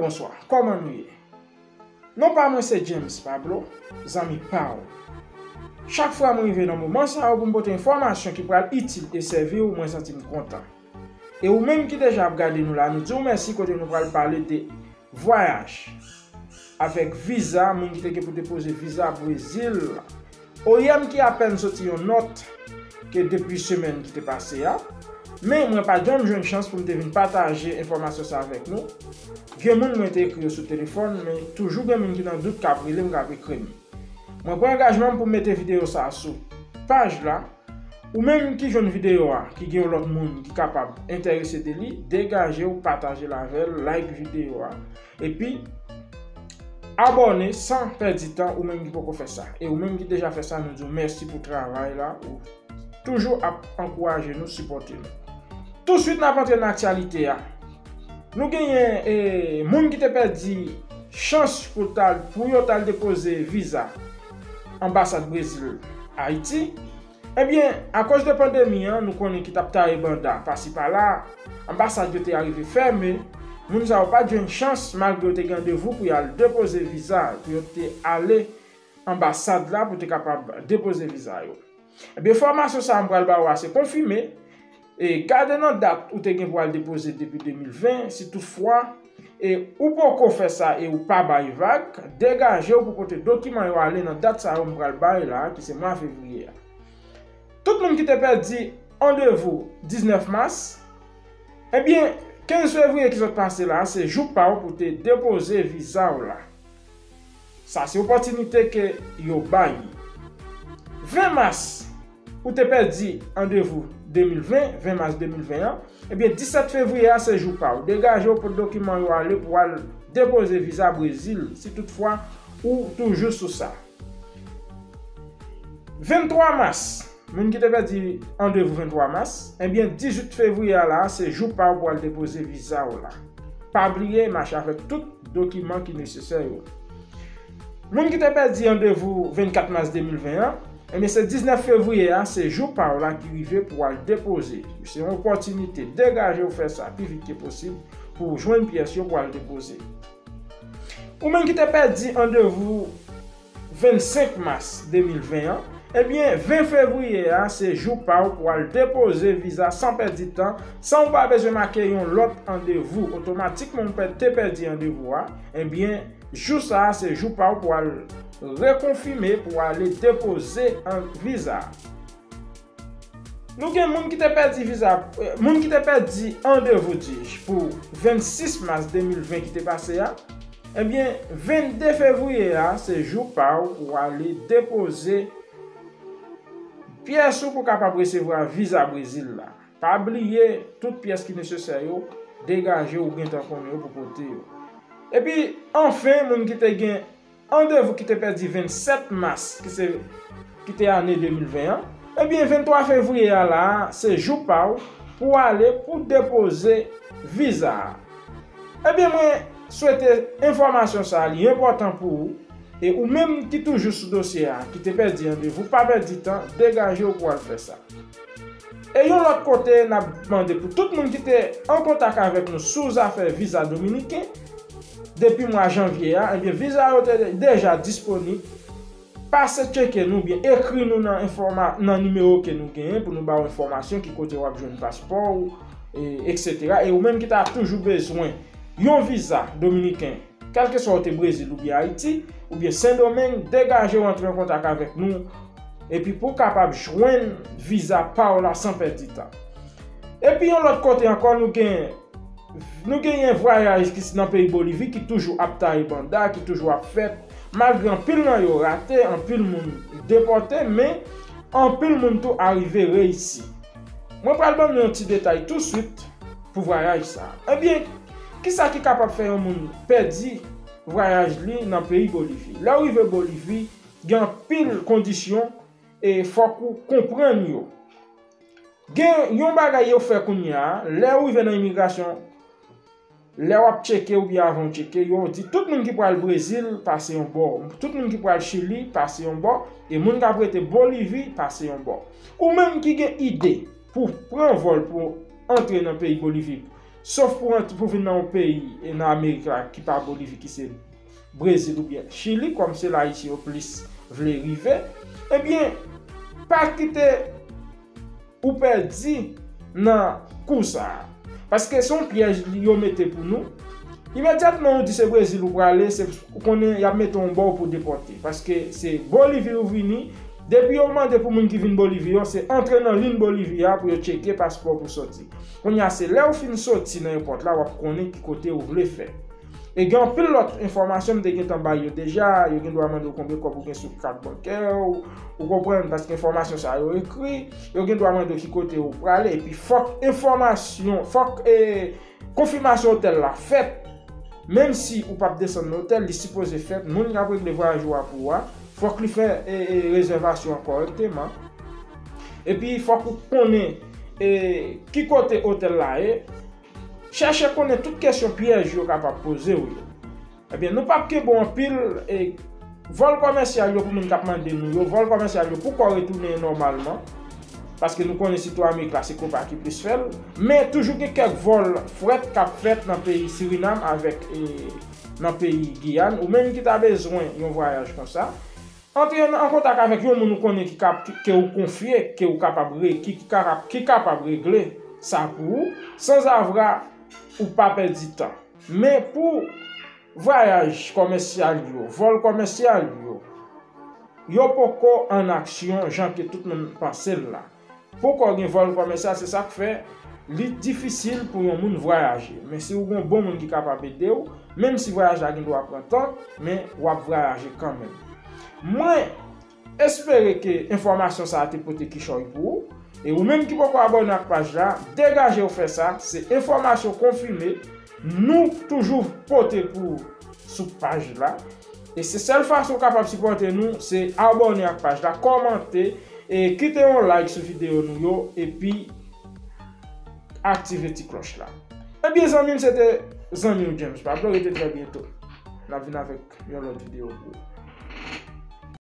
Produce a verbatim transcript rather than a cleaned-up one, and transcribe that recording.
Bonswa, kòman nou ye? Non pa mwen se James Pablo, zanmi pa w. Chak fwa mwen rive nan moman sa yo pou m pote enfòmasyon ki pral itil e sèvi w, mwen santi m kontan. E ou menm ki deja ap gade nou la, nou di w mèsi kote nou pral pale de vwayaj avèk viza, moun ki te gen pou depoze viza Brezil. O I M ki apèn soti yon nòt ke depi semèn ki te pase a, men mwen pa janm jwenn chans pou m te vin pataje enfòmasyon sa avèk nou. Gen moun mwen te ekri yo sou telefòn, men toujou gen moun ki nan dout k ap rele m, k ap ekri m. Mwen pran angajman m pou m mete videyo sa a sou paj la. Ou menm ki jwenn videyo a, ki gen yon lòt moun ki kapab enterese de li, degaje w, pataje l avè l, like videyo a, epi abòne san pèdi tan, ou menm ki poko fè sa. E ou menm ki deja fè sa, nou di w mèsi pou travay la, ou toujou ap ankouraje nou, sipòte nou. Touswit n ap antre nan aktyalite a. Nou genyen e, moun ki te pèdi chans pou, tal, pou yo t al depoze viza anbasad Brezil Ayiti. Ebyen, akoz de pandemi an, nou konnen ki t ap taye banda pasi pala, anbasad yo te arive fèmen, moun sa yo pa t jwenn chans, malgre yo te gen randevou pou y al depoze viza, pou yo te ale anbasad la pou te kapab depoze viza yo. Ebyen, enfòmasyon sa a m pral ba w a se konfime. E gade nan dat ou te gen pou al depoze depi de mil ven, si toutfwa e ou poko fè sa e ou pa bay vag, degaje w pou pote dokiman yo ale nan dat sa yo m pral bay la, ki se mwa fevriye a. Tout moun ki te pèdi randevou diznèf mas, ebyen, kenz fevriye ki sot pase la, se jou pa w pou te depoze viza w la. Sa se opòtinite ke yo bay. Ven mas, ou te pèdi randevou de mil ven, ven mas de mil ven an, ebyen, disèt fevriye a se jou pa w. Degaje w, pote dokiman yo ale pou al depoze viza Brezil, si toutfwa ou toujou sou sa. Venntwa mas, moun ki te pèdi randevou venntwa mas, ebyen, dizuit fevriye a la, se jou pa w pou al depoze viza w la. Pa bliye mache avèk tout dokiman ki nesesè yo. Moun ki te pèdi randevou vennkat mas de mil ven an, ebyen, se diznèf fevriye a, se jou pa w la ki rive pou al depoze. Se yon opòtinite, degaje w fè sa pi vit ke posib pou w jwenn pyès yo pou al depoze. Ou menm ki te pèdi randevou vennsenk mas de mil ven an, ebyen, ven fevriye a, se jou pa w pou al depoze viza san pèdi tan, san w pa bezwen make yon lòt randevou. Otomatikman, ou pè-, te pèdi randevou a, ebyen, jou sa a, se jou pa w pou al rekonfime, pou ale depoze an viza a. Nou gen moun ki te pèdi viza, eh, moun ki te pèdi randevou, dis, pou vennsis mas de mil ven ki te pase a. Ebyen, vennde fevriye a, se jou pa w pou w ale depoze pyès ou pou kapab resevwa viza Brezil la. Pa bliye, tout pyès ki nesesè yo, degaje w, ou gentan konnen yo pou pote yo. Epi, anfen, moun ki te gen randevou ki te pèdi vennsèt mas, ki se, ki te ane de mil ven an, ebyen, venntwa fevriye a la a, se jou pa w pou w ale pou depoze viza a. Ebyen, mwen swete enfòmasyon sa a, li enpòtan pou ou, e ou menm ki toujou sou dosye a, ki te pèdi randevou, pa pèdi tan, degaje w pou w al fè sa. E yon lòt kote, n ap mande pou tout moun ki te an kontak avèk nou sou zafè viza dominiken, depi mwa janvye a, ebyen, viza yo te deja disponib. Pase tcheke nou, oubyen ekri nou nan enfòma-, nan nimewo ke nou genyen pou nou ba w enfòmasyon ki kote w ap jwenn paspò w, e, etsetera. E ou menm ki ta toujou bezwen yon viza dominiken, kèlkeswa w te Brezil oubyen Ayiti, oubyen Sendomeng, degaje w antre an kontak avèk nou, epi pou w kapab jwenn viza pa w la san pèdi tan. Epi yon lòt kote ankò, nou gen, nou genyen vwayaj ki nan peyi Bolivi ki toujou ap taye banda, ki toujou ap fèt, malgre anpil nan yo rate, anpil moun depòte, men anpil moun tou arive reyisi. Mwen pral ban nou yon ti detay touswit pou vwayaj sa a. Ebyen, kisa ki kapab fè yon moun pèdi vwayaj li nan peyi Bolivi? Lè w rive Bolivi, gen anpil kondisyon e fòk ou konprann yo. Gen yon bagay yo fè kounye a, lè w rive nan imigrasyon, lè w ap tcheke oubyen avan w tcheke, yo di tout moun ki pral Brezil pase yon bò, tout moun ki pral Chili pase yon bò, e moun k ap rete Bolivi pase yon bò. Ou menm ki gen ide pou pran vòl pou antre nan peyi Bolivi, sof pou ant-, pou vin nan yon peyi, e nan Amerik la, ki pa Bolivi, ki se Brezil oubyen Chili, kòm se la Ayiti yo plis vle rive, ebyen, pa kite ou pèdi nan kou sa a. Paske se yon pyèj yo mete pou nou. Imedyatman ou di se Brezil ou prale, se, ou konnen y ap mete w yon bò pou depòte. Paske se Bolivi ou vini, depi yo mande pou moun ki vin Bolivi yo, se antre nan liy Bolivi a pou yo tcheke paspò pou soti. Kounye a, se lè ou fin soti nan eyopòt la, w ap konnen ki kote ou vle fè. E gen anpil lòt enfòmasyon m te gentan bay yo deja, yo gen dwa mande w konbyen kòb ou gen sou kat bankè w, ou konprann, paske enfòmasyon sa yo ekri, yo gen dwa mande w ki kote ou prale, epi fòk enfòmasyon, fòk, e, konfimasyon otèl la fèt, menm si ou p ap desann nan otèl, li sipoze fèt, moun k ap regle vwayaj ou a pou ou a, fòk li fè, e, e, rezèvasyon an kòrèkteman, epi fòk ou konnen, e, ki kote otèl la ye, chèche konnen tout kesyon pyèj yo kapab poze w yo. Ebyen, nou p ap kenbe w anpil, e, vòl kòmèsyal yo pou moun k ap mande nou yo, vòl kòmèsyal yo poko retounen nòmalman, paske nou konnen sitou Amerik la se kopa ki plis fè l, men toujou gen kèk vòl frèt k ap fèt nan peyi Sirinam avèk, e, nan peyi Giyàn, ou menm ki ta bezwen yon vwayaj konsa, antre an, an kontak avèk yon moun ou konnen ki kap-, ki, ke ou konfye, ke ou kapab re-, ki, ki kapab, ki kapab regle sa pou ou, sanzavwa ou pa pèdi tan. Men pou vwayaj kòmèsyal yo, vòl kòmèsyal yo, yo poko an aksyon jan ke tout moun panse l la. Poko gen vòl kòmèsyal, se sa k fè li difisil pou yon moun vwayaje. Men si w gen yon bon moun ki kapab ede w, menm si vwayaj la gen dwa pran tan, men w ap vwayaje kanmenm. Mwen espere ke enfòmasyon sa a te pote kichòy pou ou. E ou menm ki poko abòne ak paj la, degaje w fè sa, se enfòmasyon konfime nou toujou pote pou ou sou paj la. E se sèl fason w kapab sipòte nou, se abòne ak paj la, kòmante, e kite yon like sou videyo nou yo, epi aktive ti klòch la. Ebyen, zanmi m, se te zanmi w James Pablo. Rete trè byento. N ap vin avèk yon lòt videyo pou ou.